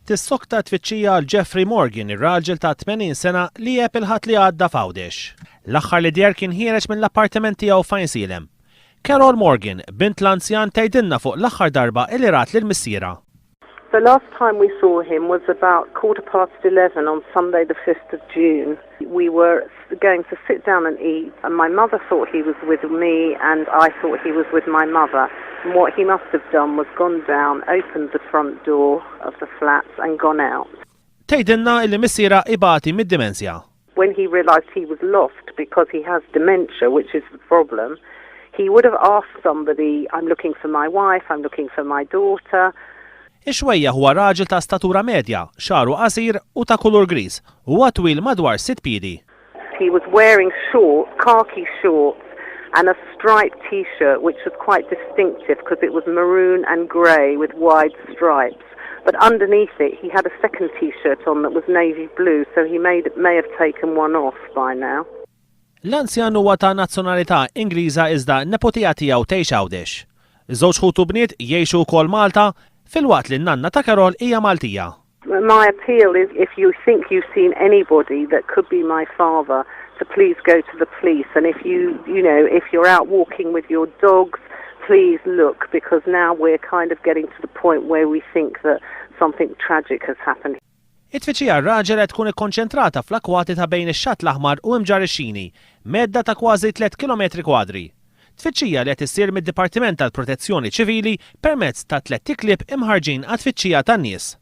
Tissokta t-tfittxija għal Jeffrey Morgan, ir-raġel ta' 80 sena li għeb il-Ħadd li għadda f'Għawdex. L-aħħar li deher kien ħiereġ mill-appartament tiegħu f'Għajnsielem. Carol Morgan, bint l-anzjan tgħidilna fuq l-aħħar darba li rat lil missierha. The last time we saw him was about 11:15 on Sunday the 5th of June. We were going to sit down and eat and my mother thought he was with me and I thought he was with my mother. And what he must have done was gone down, opened the front door of the flat and gone out. Tgħidilna li missierha ibati mid-dimensja. When he realised he was lost because he has dementia, which is the problem, he would have asked somebody, I'm looking for my wife, I'm looking for my daughter. Ix-xwejjaħ huwa raġel ta' statura medja, xagħru qasir u ta' kulur griż, u huwa twil madwar sitt piedi. He was wearing shorts, khaki shorts, and a striped t-shirt, which was quite distinctive because it was maroon and grey with wide stripes. But underneath it, he had a second t-shirt on that was navy blue, so he may, may have taken one off by now. L-anzjan huwa ta' nazzjonalità Ingliża iżda nepotija tiegħu tgħix Għawdex. Żewġ ħutu bniet jgħixu wkoll Malta filwaqt li n-nanna ta' Carol hija Maltija. My appeal is if you think you've seen anybody that could be my father, to please go to the police. And if you, you know, if you're out walking with your dogs, please look because now we're kind of getting to the point where we think that something tragic has happened. It-tfittxija għar-raġel qed tkun ikkonċentrata fl-akwati ta' bejn ix-Xatt l-Aħmar u Imġarr ix-Xini, medda ta' kważi 3 kilometri kwadri. Tfittxija li qed issir mid-Dipartiment tal-Protezzjoni Ċivili permezz ta' tlett iklieb imħarrġin għat-tfittxija tan-nies.